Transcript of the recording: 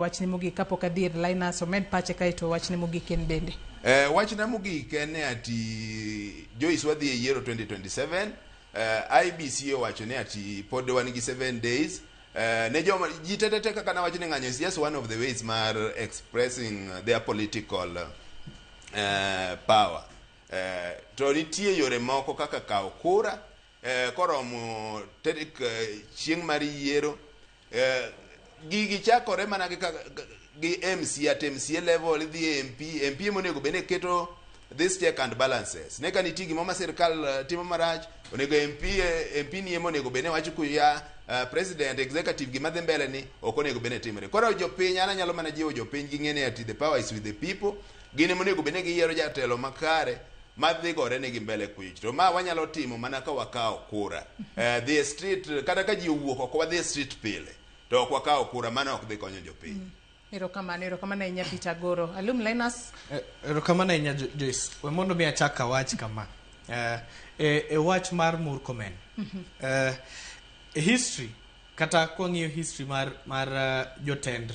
Wachni mogik kapok adhi ir Linus omed pache kaeto wachne mogik en bende. Wachna mogik en ni ati Joyce, wadhi e yiero 2027. IEBC owacho ni ati pod wan gi 7 days. Ne joma ji te kaka nawacho ni ng'anyo is just one of the ways mar expressing their political power. To nitie yore moko kaka kawo kura koromo tarik chieng' mar yiero. Gigi chakore mana gi MC at MCA level, idhi e MP. MP ema onego bed ni keto this check and balances ne ka nitie gimoro ma sirikal timo marach, onego MP, MP ni ema onego bed ni wacho kuya president, executive, gima dhi mbele ni ok onego bed ni timore. Koro jopiny, an anyalo mana jiwo jopiny ging'e ni ati the power is with the people. Gin ema onego bed ni giyiero jatelo makare madhi gore negi mbele kuich. To ma wanyalo timo mana ka wakawo kura, dhi e street. Kata ka ji owuok oko, wadhi e street pile to ok wakawo kura, mano ok dhi konyo jopiny. Erokamano, erokamano ahinya, Peter Goro. Alum Linus. Erokamano ahinya, Joyce. We mondo mi achak awach kama. E wach mar Murkomen. E history, kata kwang'iyo history mar jotend